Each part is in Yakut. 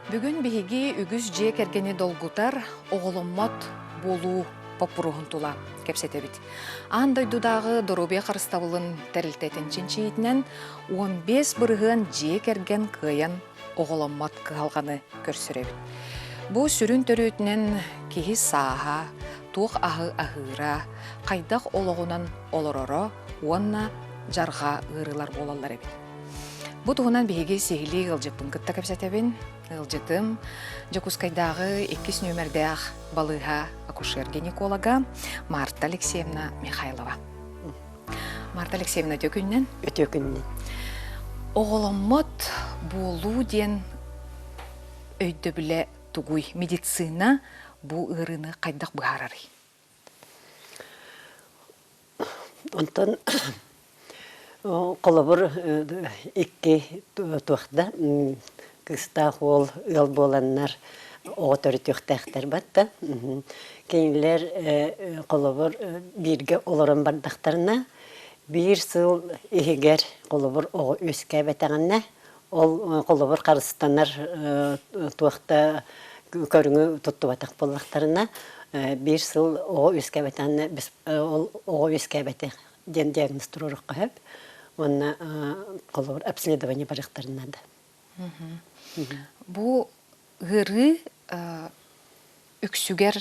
Бүгүн биһиги үгүс дьиэ кэргэни долгутар оҕоломмот буолуу боппуруоһун тула кэпсэтэбит. Аан дойдудааҕы доруобуйа харыстабылын тэрилтэтин чинчийиитинэн 15% дьиэ кэргэн кыайан оҕоломмот кыһалҕаны көрсөр эбит. Бу сүрүн төрүөтүнэн киһи сааһа, туох аһы аһыыра, хайдах олоҕунан олороро уонна дьарҕа ыарыылар буолаллар эбит. Бу туһунан биһиги сиһилии ыалдьыппын кытта кэпсэтэбин. Ыалдьытым Дьокуускайдааҕы иккис нүөмэрдээх балыыһа акушер-гинеколога Марта Алексеевна Михайлова. Марта Алексеевна, үтүө күнүнэн. Үтүө күнүнэн. Оҕоломмот буолуу диэн өйдөбүлэ тугуй? Медицина бу ыарыыны хайдах быһаарарый? Онтон холобур икки туох да кыыстаах уол ыал буоланнар оҕо төрүтүөхтээхтэр батта. Кинилэр холобур бииргэ олорон бардахтарына биир сыл иһигэр холобур оҕо үөскээбэтэҕинэ ол холобур харыстанар туох да көрүҥү туттубатах буоллахтарына биир сыл оҕо үөскээбэтэҕинэ ол оҕо үөскээбэтэх диэн диагноз туруоруохха сөп уонна холобур обследование барыахтарын наада. Бу ыарыы үксүгэр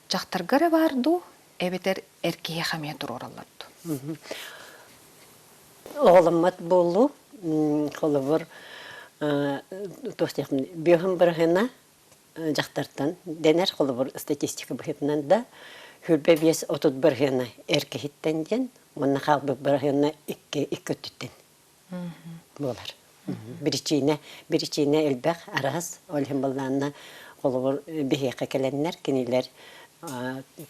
дьахтарга эрэ баар дуу эбэтэр эр киһиэхэ эмиэ туруораллар дуу? Оҕоломмот буолуу холобур туох диэхпиний бүөһүн бырыһына дьахтартан дэнэр холобур статистика быһыытынан да 25-30 бырыһыана эр киһиттэн диэн уонна хаалбыт бырыһыана икки икки өттүттэн буолар. Биричиинэ биричиинэ элбэх араас ол иһин былаанна холобур биһиэхэ кэлэннэр кинилэр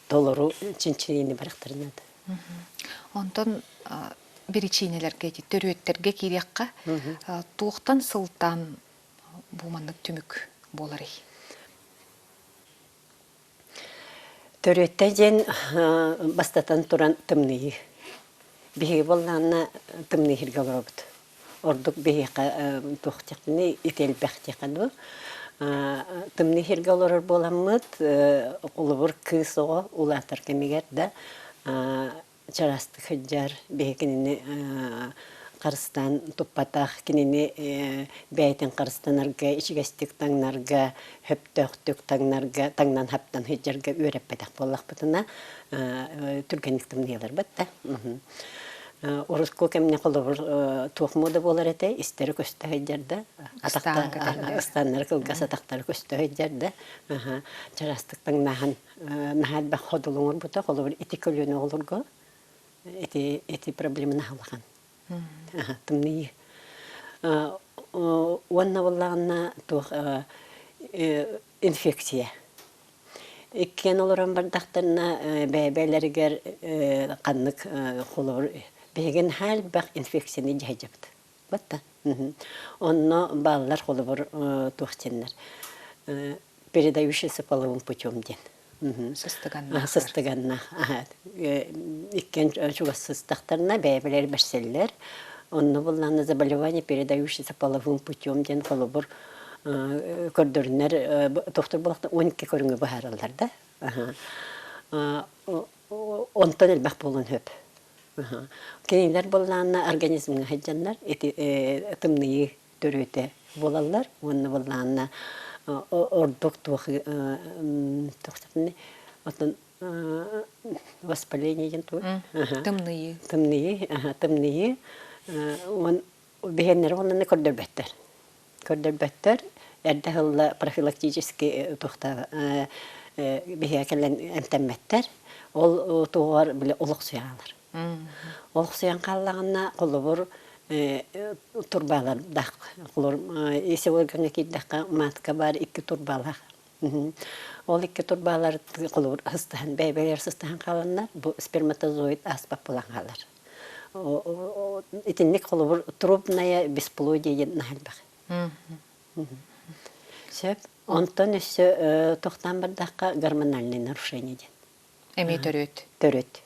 толору чинчийиини барыахтарын наада. Онтон биричиинэлэргэ ити төрүөттэргэ киириэххэ туохтан сылтаан бу маннык түмүк буоларый? Төрүөттэ диэн бастатан туран тымныйыы. Биһиги буоллаҕына тымныы сиргэ олоробут. Ордук биһиэхэ туох диэхпиний ити элбэх диэххэ дуу. Тымныы сиргэ олорор буоламмыт, холобур кыыс оҕо улаатар кэмигэр да чараастык сылдьар, биһи кинини харыстаан туппатах, кинини бэйэтин харыстанарга, ичигэстик таҥнарга, сөптөөхтүк таҥнарга, таҥнан хаптан сылдьарга үөрэппэтэх буоллахпытына, түргэнник тымныйаларбыт да. Урукку кэмҥэ холобур туох муода буолар этэ, истэри көстө сылдьар да, ыстааннары кылгас атахтары көстө сылдьар да, чараастык таҥнааһын наһаа элбэх ходул оҥорбута. Холобур, ити көлүөнэ оҕолорго ити ити проблема наһаа улахан. Тымныйыы. Уонна буоллаҕына туох инфекция. Иккиэн олорон бардахтарына бэйэ-бэйэлэригэр ханнык холобур биһиги наһаа элбэх инфекцияны дьаһайдьабыт. Батта. Онно бааллар холобур туох диэннэр передающийся половым путем диэн. Сыстыганнаах. Сыстыганнаах. Иккиэн чугас сыстахтарына бэйэ-бэйэлэр бэрсэллэр. Онно буллаҕына заболевание, передающееся половым путем диэн холобур көрдөрүнэр тохтор буолахта 12 көрүҥү быһаараллар да. Онтон элбэх буолуон сөп. Кинилэр буоллаҕына организмҥа сылдьаннар ити тымныйыы төрүөтэ буолаллар уонна буоллаҕына ордук туох оттон воспаление диэн тугуй Тымныйыы. Тымныйыы, тымныйыы уон биһиэннэри уонна көрдөрбөттөр. Көрдөрбөттөр. Эрдэ сылла профилактически туохта биһиэхэ кэлэн эмтэммэттэр. Ол туһугар били олохсуйалар. Олохсуйан хааллаҕына, холобур, турбалардаах, холобур, ис органҥа киирдэххэ, матка баар икки турбалаах. Ол икки турбалар холобур сыстаһан, бэйэ-бэйэлэр сыстаһан хааланнар, бу сперматозоид ааспат буолан хаалар. Итинник холобур трубная бесплодие диэн наһаа элбэх. Сөп. Онтон өссө тохтоон бардахха гормональное нарушение диэн. Эмиэ төрүт. Төрүт.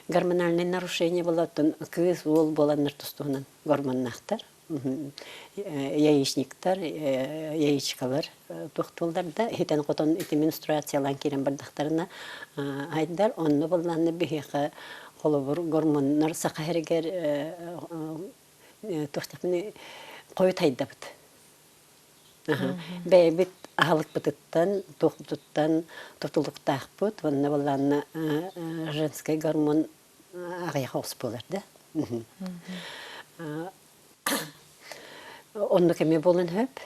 Гормональное нарушение буолла, оттон кыыс, уол буоланнар тус-туһунан гормоннаахтар. Яичниктар, яичкалар туохтууллар да хитэн-хотон ити менструациялаан киирэн бардахтарына айдар онно буллаанна биһиэхэ холобур гормоннар саха сиригэр туохтахпыный хойут айдабыт. Бэйэбит аһылыкпытыттан, туохпутуттан тутулуктаахпыт уонна буоллаанна женскай гормон аҕыйах оҕус буолар да. Оннук эмиэ буолан сөп.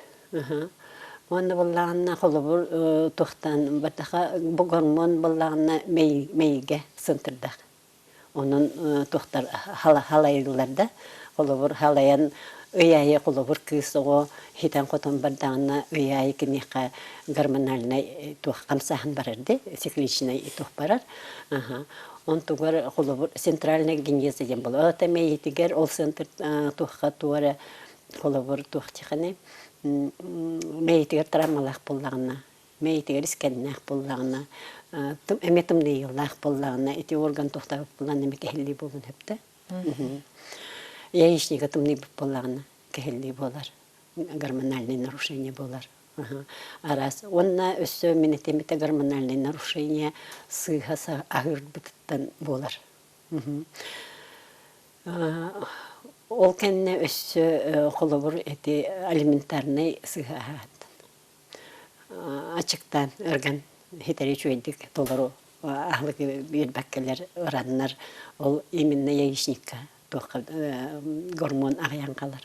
Уонна буоллаҕына холобур туохтан баттаха бу гормон буоллаҕына мэйигэ сынтырдах. Онон туохтар халайыллар да, холобур халайан ый аайы холобур кыыс оҕо хитэн-хотон бардаҕына ый аайы киниэхэ гормональнай туох хамсааһын барар дии, цикличнай туох барар. Онтугар холобур центральная генеза диэн буолар. Ол мэйиитигэр ол центр туохха туора холобур туох тиханы мэйиитигэр травмалаах буоллаҕына мэйиитигэр искэннээх буоллаҕына, эмиэ тымныйыылаах буоллаҕына, ити орган туохтаабыт буоллаҕына эмиэ кэһиллии буолуон сөп да. Яичнига тымныйбыт буоллаҕына кэһиллии буолар, гормональное нарушение буолар. Араас. Уонна өссө мин этим этэ гормональное нарушение сыыһа аһыырбытыттан буолар. Ол кэннэ өссө холобур эти алиментарнай сыыһа аһааттан аччыктаан ырган хитэри үчүгэйдик толору аһылыгы биэрбэккэлэр ыраннар ол именно яичникка туохха гормон аҕыйан хаалар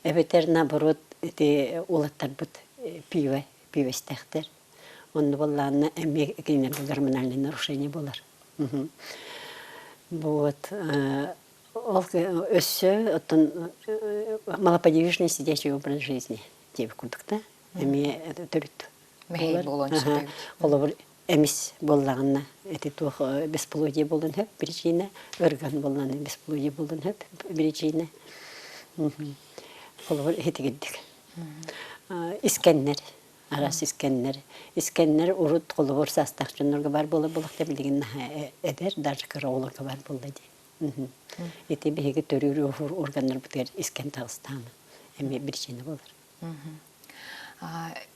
эбэтэр наоборот ити уолаттарбыт пиво пиво истээхтэр онно буоллаҕына эмиэ кинилэргэ гормональное нарушение буолар вот ол өссө оттон малоподвижный сидячий образ жизни диэбит курдук да эмиэ төрүт мэһэй буолуон сөп эбит холобур эмис буоллаҕына ити туох бесплодие буолуон сөп причина ырган буоллаҕына бесплодие буолуон сөп причина холобур итигирдик искэннэр араас искэннэр искэннэр урут холобур саастаах дьоннорго баар буолар буоллахта билигин наһаа эдэр даже кыра оҕолорго баар буолла дии ити биһиги төрүүр органнарбытыгар искэн таҕыстаҕына эмиэ причина буолар.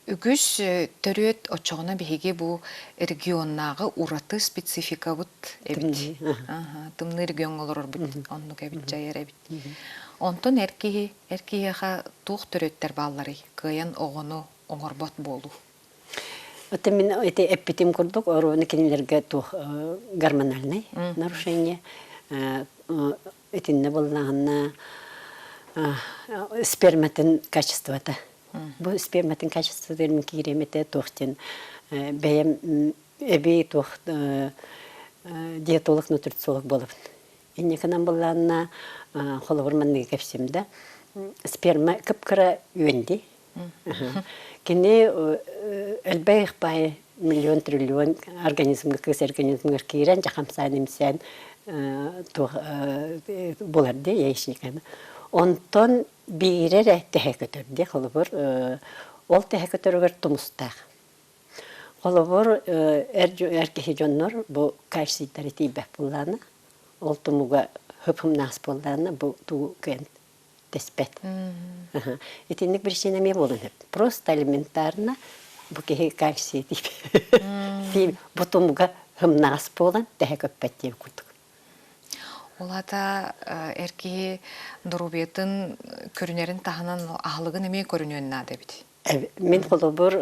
Үгүс төрүөт оччоҕуна биһиги бу регионнааҕы ураты спецификабыт эбит. Тымныы региоҥҥа олорорбут оннук эбит, дьайар эбит. Онтон эр киһи, эр киһиэхэ туох төрүөттэр баалларый? Кыайан оҕону оҥорбот буолуу. Это мин эти эппитим курдук оруону кинилэргэ туох гормональнай нарушение итиннэ буоллаҕына сперматын качествота. Бу сперматын качествотыгар мин киириэм этэ туох диэн бэйэм эбии туох диетолог нутрициолог буолабын. Инникинэн буоллаҕына холобур манныгы кэпсиим да сперма кып-кыра үөн дии. Кини элбэх баай миллион триллион организмга кыыс организмыгар киирэн дьэ хамсаан имсээн туох булар дии яичниканы. Онтон биирэ эрэ тэһэ көтөр дии холобур ол тэһэ көтөрүгэр тумустаах. Холобур эр эр киһи дьоннор бу кальцийдары тиийбэт буоллаҕына ол тумуга хып-хымнаас буоллаҕына бу тугу кыайан тэспэт. Итинник причина эмиэ буолан сөп. Просто элементарно бу киһи кальций тиийбэт. Бу тумуга хымнаас буолан тэһэ көппөт диэн курдук. Ол аата эр киһи доруобуйатын көрүнэрин таһынан аһылыгын эмиэ көрүнүөн наада эбит. Мин холобур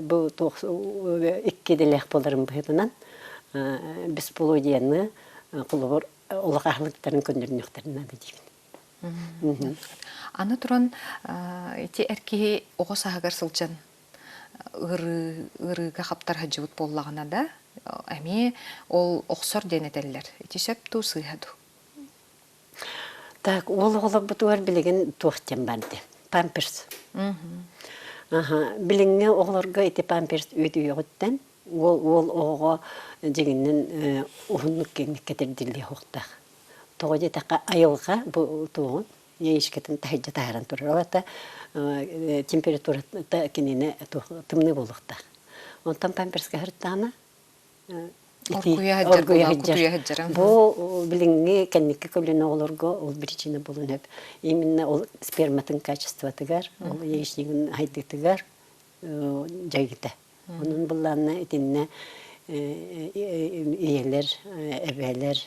бу туох икки идэлээх буоларым быһыытынан бесплодиены холобур олох аһылыктарын көннөрүнүөхтэрин наада диибин. Аны туран ити эр киһи оҕо сааһыгар сылдьан ыарыы ыарыыга хаптар сылдьыбыт буоллаҕына да эмиэ ол охсор диэн этэллэр. Ити сөп дуу, сыыһа дуу? Так, уол оҕолорбутугар билигин туох диэн бар дии? Памперс. Аха, билиҥҥи оҕолорго ити памперс үөдүйүөҕүттэн уол уол оҕоҕо дьиҥинэн уһуннук киэҥник кэтэрдиллиэ суохтаах. Тоҕо диэтэххэ айылҕа бу туоҕун яичкатын таһырдьа таһааран турар. Ол аата температурата кинини тымныы буолуохтаах. Онтон памперска сырыттаҕына. Оргуйа сылдьар Оргуйа буолла, сылдьар. кутуйа сылдьар. Бу билиҥҥи кэнники көлүөнэ оҕолорго ол причина буолуон сөп. Именно ол сперматын качествотыгар, ол яичнигын хайдыытыгар дьайыыта. Онон былаанна итиннэ ийэлэр, эбээлэр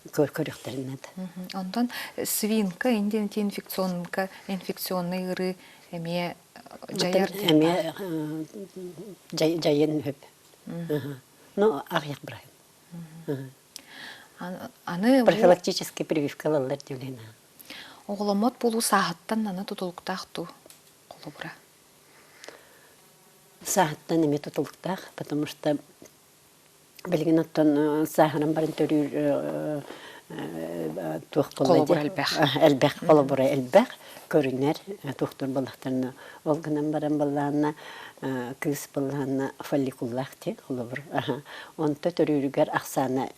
көрүөхтэрин наада. Онтон свинка инфекционка инфекционный ыарыы эмиэ дьайар Эмиэ дьайын сөп. Ну, аҕыйах бырайым. Аны профилактический прививка ылаллар диэн. Оҕоломмот буолуу сааһыттан аны тутулуктаах дуу холобура? Сааһыттан эмиэ тутулуктаах, потому что билигин оттон сааһыран баран төрүүр туох Холобур элбэх. Элбэх, холобура элбэх көрүнэр туохтуур буоллахтарына. Ол гынан баран баллаанна кыыс баллаанна фолликуллаах диэн холобур. Онто төрүүрүгэр ахсаана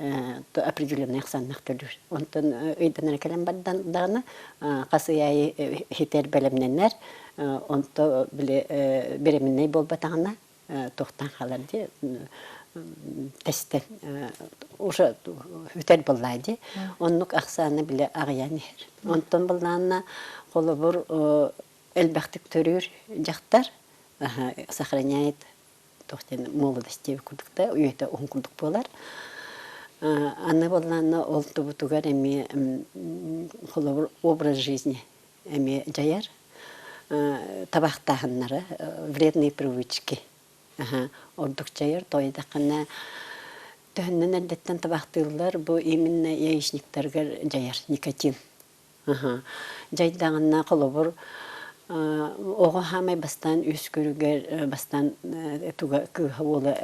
определенный ахсааннаах төрүүр. Онтон ыйданара кэлэн бардаҕына хас ый аайы хитэр бэлэмнэнэр. Онто били беременнай буолбатаҕына туохтан хаалар дии тэстэн уже үтэр буоллаа дии. Оннук ахсаана бile аҕыйаан иһэр. Онтон былаанна холобур элбэхтик төрүүр дьахтар сохраняет туох диэн молодость диэбит курдук да үйэтэ уһун курдук буолар. Аны буоллаана ол тубутугар эмиэ холобур образ жизни эмиэ дьайар. Табахтааһыннара вредные привычки ордук дьайар. Тоойдаххына төһөннөн эрдэттэн табахтыыллар бу именно яичниктарыгар дьайар никотин. Дьайдаҕына холобур оҕо хаамай бастаан үс көрүгэр бастаан туга кыыһа уола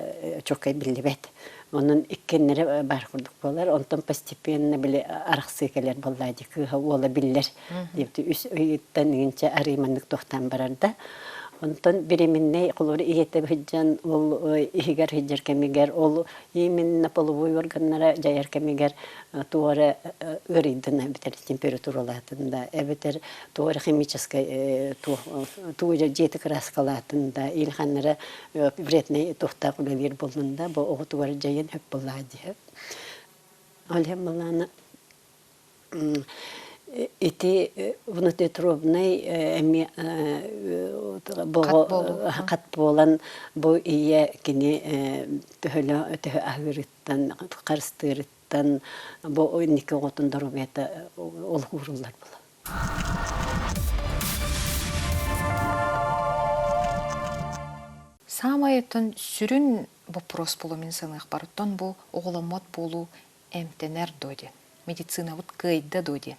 чоккай биллибэт. Онон иккиэннэрэ баар курдук буолар. Онтон постепенно били арахсыы кэлэр буоллаа дии кыыһа уола биллэр диэбит үс ыйыттан ыйынча арыы маннык туохтаан барар да. Онтон беременнэй холобур ийэтэ сылдьан ол иһигэр сылдьар кэмигэр ол именно половой органнара дьайар кэмигэр туох эрэ ыарыйдын эбэтэр температуралаатын да эбэтэр туох эрэ химическай тугу эрэ дьиэти кырааскалаатын да или ханна эрэ вредный туохтаах үлэлиир буоллун да бу оҕотугар дьайын сөп буоллаҕа дии. Ол иһин былаана ити внутриутробнай эмиэ хат буолан бу ийэ кини төһөлөөх төһө аһыырыттан харыстыырыттан бу инники оҕотун доруобуйата олох ууруллар буолар. Саамай оттон сүрүн боппуруос буолуо мин саныахпар оттон бу оҕоломмот буолуу эмтэнэр дуо диэн медицинабыт кыайда дуо диэн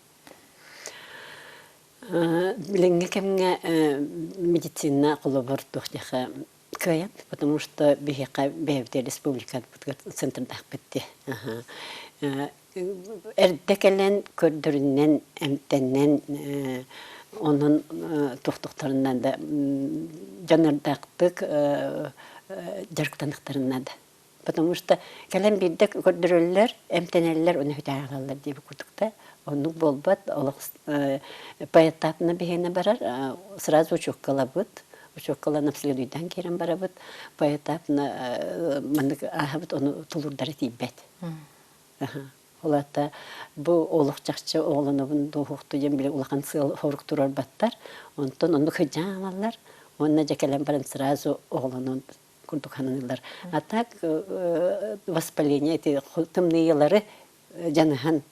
Билиҥҥи кэмҥэ медицина холобур туох диэхэ кыайан, потому что биһиэхэ бэйэбитигэр республикабытыгар центрдаахпыт дии. Эрдэ кэлэн көрдөрүнэн, эмтэнэн, онон туохтуктарынан да дьаныардаахтык дьарыктаныахтарын наада. Потому что кэлэн биирдэ көрдөрөллөр, эмтэнэллэр, уонна бүтэ ааҕаллар диэбит курдук да. Оннук буолбат, олох поэтапно биһиэнэ барар, сразу учуоккалабыт, учуоккалан обследуйдаан киирэн барабыт, поэтапно маннык ааһабыт, ону тулуурдара тиийбэт. Ол аата бу олох чахчы оҕолонобун дуоһуохту диэн били улахан сыал сорук туруорбаттар. Онтон оннук сыдьаан уонна дьэ кэлэн баран сразу оҕолонон курдук саныыллар. А так воспаление эти тымныйылары дьаныһан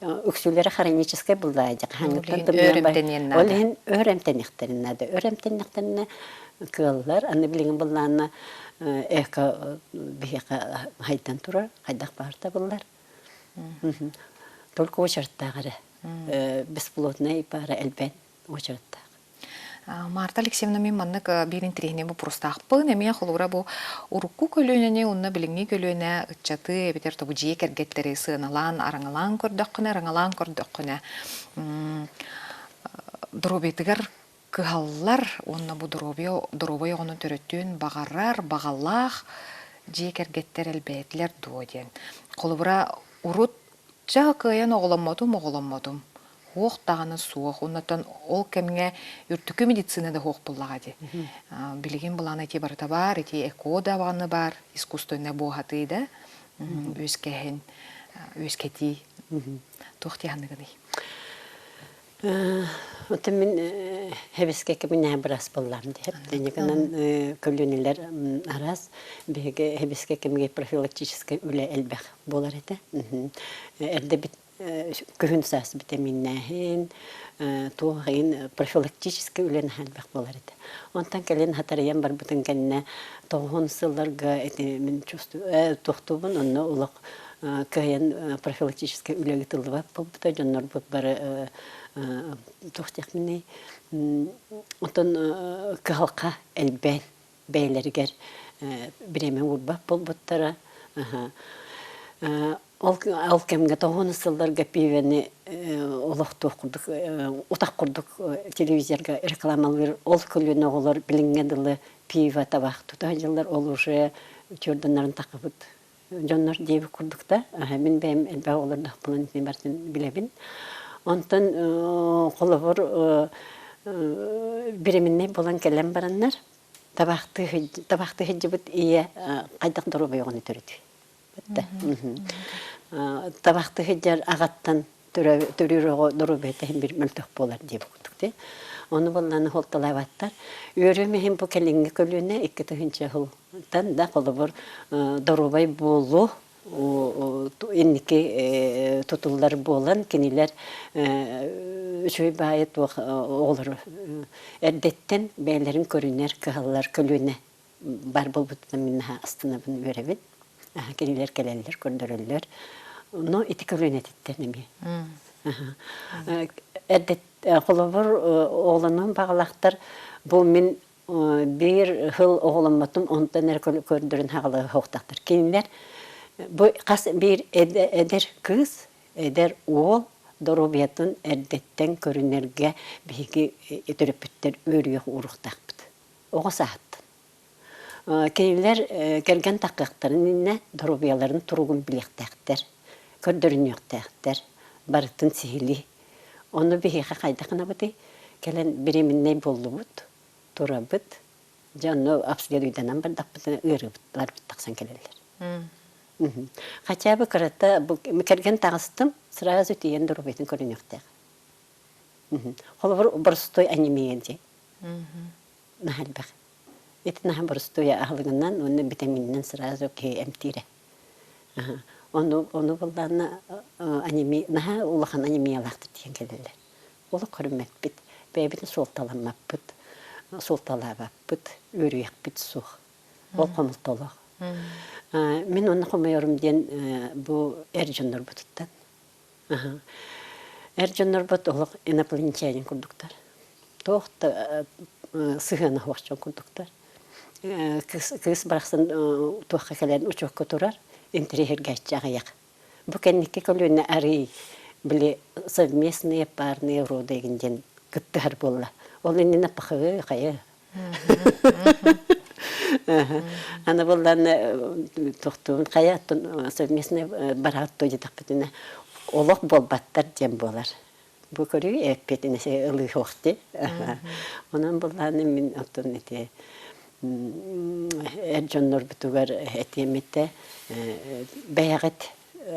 үксүлэрэ хроническай буллаа хаһааҥҥыттан тымныйан ол иһин өр эмтэниэхтэрин наада. Өр эмтэннэхтэринэ кыаллар. Аны билигин буллаанна эко биһиэхэ хайдан турар, хайдах баар табыллар. Только очередтаах эрэ. Бесплотный пара элбэн очередтаах. Марта Алексеевна мин маннык биир интэриэһинэй боппуруостаахпын. Эмиэ холобура бу урукку көлүөнэни уонна билиҥҥи көлүөнэ ыччаты эбэтэр тобу дьиэ кэргэттэри сыаналаан, араҥалаан көрдөххүнэ, араҥалаан көрдөххүнэ доруобуйатыгар кыһаллар уонна бу доруобуйа доруобай оҕону төрөтүөн баҕарар, баҕалаах дьиэ кэргэттэр элбээтилэр дуо диэн. Холобура, урут ча кыайан оҕоломмотум, оҕоломмотум. Хуох даҕаны суох. Оннотон ол кэмҥэ үрдүкү медицина да хуох буллаҕа дии. Билигин былаан ити барыта баар, ити ЭКО даҕаны баар, искусственнай буоһатыы да үөскээһин, үөскэтии. Туох дии саныыгыный? Оттон мин хэбискэ кэминэһэ быраас буоллаам диһэп. Тэньиканан көлүөнэлэр араас биһиги хэбискэ кэмигэр профилактическай үлэ элбэх буолар этэ. Эрдэ күһүн саас битэмииннээһин, туох иһин профилактическай үлэ наһаа элбэх буолар этэ. Онтон кэлин хатарыйан барбытын кэннэ тоҕуһун сылларга ити мин чувствую туохтуубун онно олох кыайан профилактическай үлэ ыытыллыбат буолбута дьоннорбут бары туох диэхпиний оттон кыһалҕа элбээн бэйэлэригэр бириэмэ уурбат буолбуттара ол ол кэмҥэ тоҕуон сылларга пиибэни олохтуох курдук утах курдук телевизорга рекламалыыр ол көлүөнэ оҕолор билиҥҥэ дылы пиво табах тута сылдьаллар ол уже үтүөрдэннэрин таххыбыт дьоннор диэбит курдук да мин бэйэм элбэх оҕолордоохпунан итини барытын билэбин онтон холобур беременнэй буолан кэлэн бараннар табахтыы табахтыы сылдьыбыт ийэ хайдах доруобай оҕону төрөтүй табахтыы сылдьар аҕаттан төрүүр оҕо доруобуйата иһин бир мөлтөх буолар диэбит курдук дии ону буоллааны холтолаабаттар үөрүөм иһин бу кэлиҥҥи көлүөнэ 2000 сылтан да холобур доруобай буолуу инники тутуллар буолан кинилэр үчүгэй баайы туох оҕолору эрдэттэн бэйэлэрин көрүнэр кыһаллар көлүөнэ бар буолбутуттан мин наһаа астынабын үөрэбин кинилэр кэлэллэр көрдөрөллөр но ити көлүөнэтиттэн эмиэ эрдэ холобур оҕолонуон баҕалаахтар бу мин биир сыл оҕоломмотум онтон эрэ көрдөрөн хаалыахтаахтар кинилэр бу хас биир эдэр кыыс эдэр уол доруобуйатын эрдэттэн көрүнэргэ биһиги төрөппүттэр үөрүйэх ууруохтаахпыт оҕо сааһыттан. Кинилэр кэргэн таххыахтарын иннинэ доруобуйаларын туругун билиэхтээхтэр, көрдөрүнүөхтээхтэр, барытын сиһилии. Ону биһиэхэ хайдах гынабытый? Кэлэн беременнэй буоллубут, турабыт, дьэ онно обследуйданан бардахпытына ыарыыбыт тахсан кэлэллэр. Хотя бы кырата кэргэн таҕыстым, сразу тиийэн доруобуйатын көрүнүөхтээх. Холобур, боростуой анемия дии. Наһаа элбэх. Ити наһаа боростуой аһылыгынан уонна битэмиининэн сразу киһи эмтиирэ. Ону, ону буллаанна анемия, наһаа улахан анемиялаахтар диэн кэлэллэр. Олох көрүммэппит, бэйэбитин суолталаммаппыт, суолталаабаппыт, үөрүйэхпит суох. Ол хомолтолоох. Мин онно хомойорум диэн бу эр дьоннорбутуттан. Эр дьоннорбут олох инопланетянин курдуктар. Туох да сыһыана суох дьон курдуктар. Кыыс барахсан туохха кэлэн учуокка турар, интэриэһиргээччи аҕыйах. Бу кэнники көлүөнэ арый били совместные парные роды диэн кыттыһар буолла. Ол иннинэ пахыы хайа Аны буллан тохтуун хайа оттон совместный бараат диэтэхпитинэ олох буолбаттар диэн буолар. Бу көрүү эппиэтинэси ылыһуох дии. Онон буллааны мин оттон ити эр дьоннорбутугар этиэм этэ бэйэҕит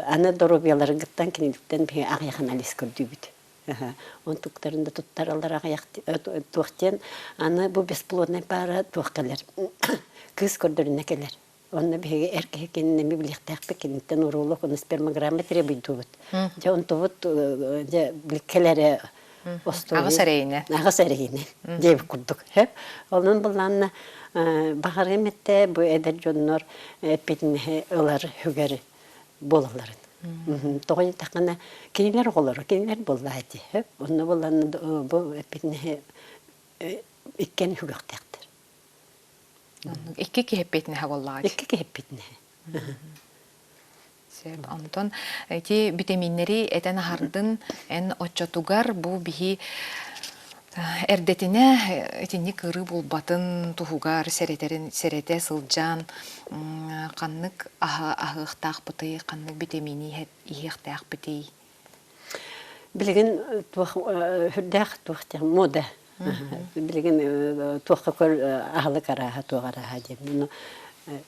аны доруобуйаларгыттан кинилиттэн биһи аҕыйах анализ көрдүүбүт. Онтуктарын да туттараллар аҕыйах туох диэн аны бу бесплодный паара туох кэлэр кыыс көрдөрүнэ кэлэр онно биһиги эр киһи кинини эмиэ билиэхтээхпит киниттэн уруулук ону спермограмма требуйдуубут дьэ онтубут дьэ кэлэрэ аҕыс эрэйинэн аҕыс эрэйинэн диэбит курдук онон былаанна баҕарыам этэ бу эдэр дьоннор эппитинэһи ылар үгэр буолалларын. Тоҕо диэтэххинэ, кинилэр оҕолоро, кинилэр буоллаа дии. Онно буоллаҕына бу эппитинэһи иккиэн үһүгүөхтээхтэр. Икки киһи эппиэтинэһэ буоллаҕа дии. Икки киһи эппиэтинэһэ. Сөп. Онтон ити битэмииннэри этэн аһардын эн оччотугар бу биһи Эрдэтинэ итинник ыарыы булбатын туһугар сэрэтэрин сэрэтэ сылдьан ханнык аһы аһыахтаахпытый, ханнык битэмиини иһиэхтээхпитий? Билигин туох үрдээх туох диэн мода. Билигин туохха көр аһылык арааһа туох арааһа диэн. Ону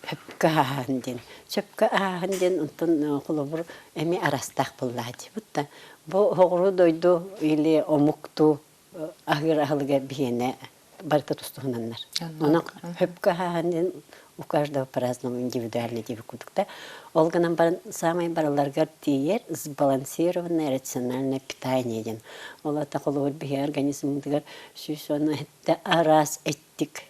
сөпкө ааһан диэн. Сөпкө ааһан диэн онтон холобур эмиэ араастаах буоллаҕа диэбит да. Бу оҕуру дойду или омуктуу аһыыр аһылыга биһиэнэ барыта тустуһунаннар. Онон хөпкө аһааһын диэн у каждого по-разному индивидуально диэбит курдук да. Ол гынан баран саамай барыларыгар тиийэр сбалансированное рациональное питание диэн. Ол аата холобур биһи организммытыгар 117 араас эттик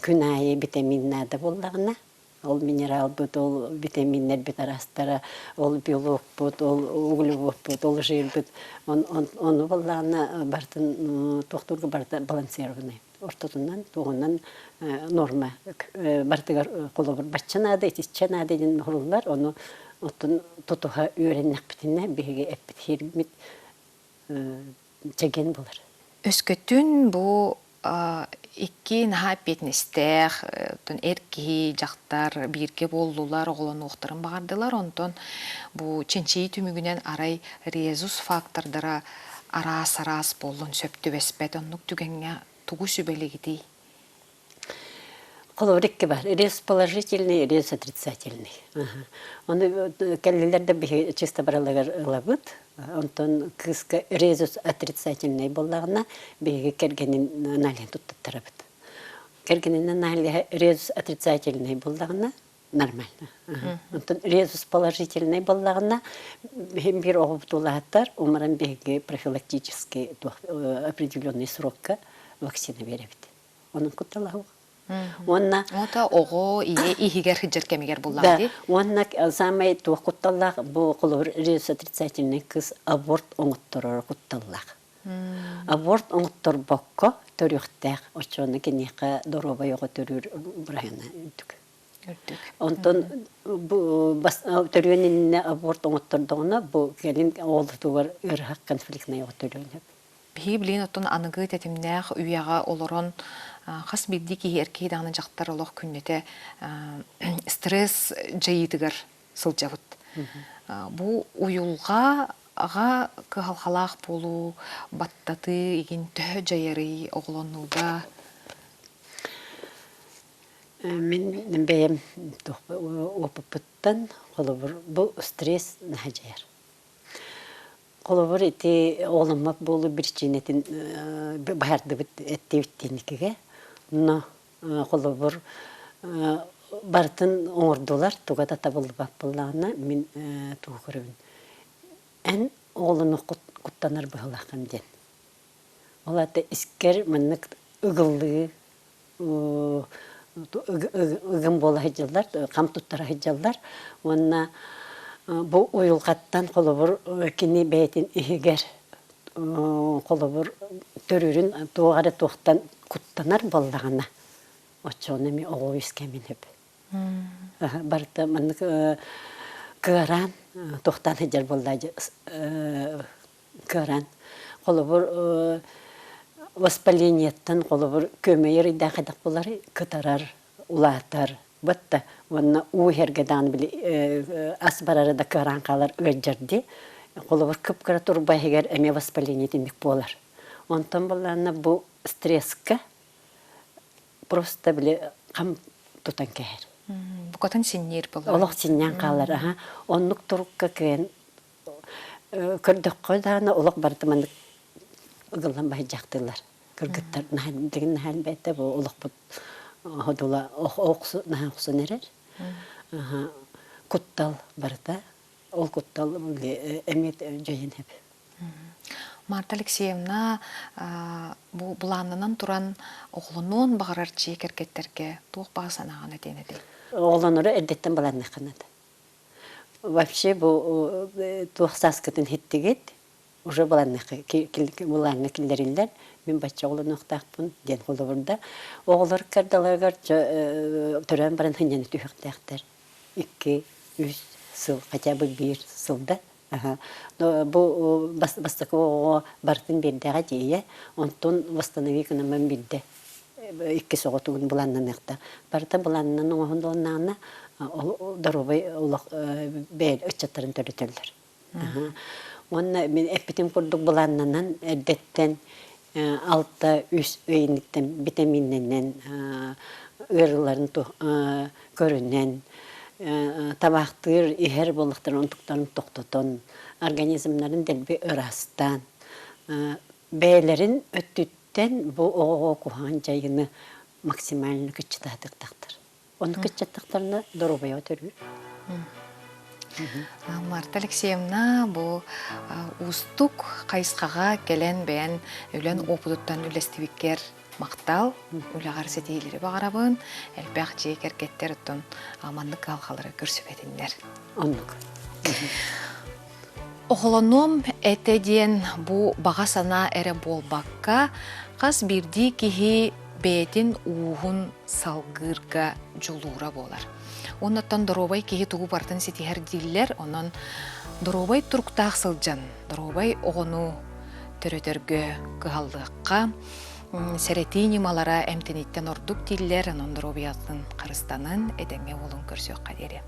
күн аайы витамин наада буоллаҕына Ол минералбыт, ол витаминнэрбит араастара, ол белокпут, ол углеводпут, ол жирбит, ону буоллаҕына барытын туохтуурга барыта балансированный. Ортотунан, туоҕунан норма барытыгар холобур бачча наада, итиччэ наада диэн оһоруллар. Ону оттон тутуһа үөрэннэхпитинэ биһиги эппит хиирбит чэгиэн буолар. Өскөтүн бу икки наһаа эппиэтинэстээх эр киһи, дьахтар бииргэ буоллулар, оҕолонуохтарын баҕардылар. Онтон бу чинчийии түмүгүнэн арай резус фактордара араас-араас буоллун сөп түбэспэт. Оннук түгэҥҥэ тугу сүбэлигитий? Холобур икки бар. Рез положительный, рез отрицательный. Ону кэллилэр да биһи чисто баралыгар ылабыт. Онтон кыыска резус отрицательный буоллаҕына, биһиги кэргэнин аналиһын туттаттарабыт. Кэргэнин аналиһа резус отрицательный буоллаҕына, нормально. Онтон резус положительный буоллаҕына, биир оҕобут улааттар, умаран биһиги профилактический определенный срокка вакцина биэрэбит. Онон кутталаһыах. Уонна Ото оҕо ийэ иһигэр сылдьар кэмигэр буллаҕа да, дии. уонна самай туох кутталлаах бу холобур резус отрицательный кыз аборт оҥоттороро кутталлаах. Аборт оҥотторбокко төрүөхтээх оччону киниэхэ доруобай оҕо төрүүр бырайына үрдүк. Үрдүк. Онтон бу төрүөн иннинэ аборт оҥоттордоҕуна бу кэлин оҕолотугар ыарыһах конфликтнай оҕо төрүөн сөп. Биһиги билигин оттон аныгы тэтимнээх үйэҕэ олорон хас биирдии киһи эр киһи даҕаны дьахтар олох күннэтэ стресс дьайыытыгар сылдьабыт. Бу уйулҕаҕа кыһалҕалаах буолуу, баттатыы игин төһө дьайарый оҕолонууга? Мин бэйэм опыппыттан холобур бу стресс наһаа дьайар. Холобур, ити оҕоломмот буолуу биричиинэтин быһаардыбыт эттиэбиттииникигэ. Но холобур, барытын оҥордулар, туга да табыллыбат буоллаҕына, мин тугу көрөбүн? Эн оҕолону куттанар быһыылааххын диэн. Ол аата искэр маннык ыгыллыы ыгым буола сылдьаллар, хам туттара сылдьаллар уонна бу уйулҕаттан холобур кини бэйэтин иһигэр холобур төрүүрүн туох эрэ туохтан куттанар буоллаҕына оччоҕуна эмиэ оҕо үөскээмин сөп. Барыта маннык кыараан туохтаан сылдьар буоллаа кыаран. Холобур, воспалениеттан холобур көмөйөр ыйдаах хайдах булар кытарар, улаатар. Батта уонна уу иһэргэ даҕаны били ас барара да кыараан хаалар ыалдьар дии. Холобур, кып-кыра турба иһигэр эмиэ воспаление итинник буолар. Онтон буоллаҕына бу стресскэ просто били хам тутан кэһэр. Букатын синньиир буолар. Олох синньээн хаалар. Аха. Оннук турукка кыайан Көрдөххө даҕаны олох барыта маннык ыгыллан баһыйдьахтыыллар. Кыргыттар наһаа билигин наһаа элбээтэ бу олохпут ходула наһаа охсон эрэр. Куттал барыта. Ол куттал эмиэ дьайан сөп. Марта Алексеевна бу былааннанан туран оҕолонуон баҕарар дьиэ кэргэттэргэ туох баҕа санааҕын этиэн этэй? Оҕолонору эрдэттэн былаанныахха наада. Вообще бу туох сааскытын иһиттигит, уже былааҥҥа киллэриллэр, мин бачча оҕолонуохтаахпын диэн холобурда. Оҕолор кардаларыгар төрөөн баран сынньана түһүөхтээхтэр. Икки, үс сыл, хотя бы биир сыл да. Бу бастакы оҕоҕо барытын биэрдэҕэ тиийэ, онтон восстанови гынаммын биирдэ иккис оҕотугун былааннаныахта. Барыта былаанынан оҥоһуллуннаҕына доруобай олох бэйэ ыччаттарын төрөтөллөр. Уонна мин эппитим курдук былааннанан эрдэттэн 6-3 ыйыныттан битэмииннэнэн ыарыыларын көрүнэн табаахтыыр иһэр буоллахтарын онтуктарын тохтотон организмнарын дэлби ыраастаан бэйэлэрин өттүттэн бу оҕоҕо куһаҕан дьайыыны максимально кыччатаатыктахтар. Ону кыччаттахтарына доруобуйаҕа төрүүр. Марта Алексеевна бу уустук хайысхаҕа кэлэн бэйэн үлэн опытыттан үллэстибиккэр махтал, үлэҕэр ситиһиилэри баҕарабын, элбэх дьиэ кэргэттэр оттон маннык кыһалҕалары көрсүбэтиннэр. Оннук. Оҕолонуом этэ диэн бу баҕа санаа эрэ буолбакка, хас биирдии киһи бэйэтин ууһун салгыырга дьулуура буолар. Оннуттан доруобай киһи тугу барытын ситиһэр дииллэр, онон доруобай туруктаах сылдьан, доруобай оҕону төрөтөргө кыһаллыахха, сэрэтии ньымалара эмтэнииттэн ордук дииллэр, онон доруобуйатын харыстанын, этэҥҥэ уолун көрсүөххэ диэри.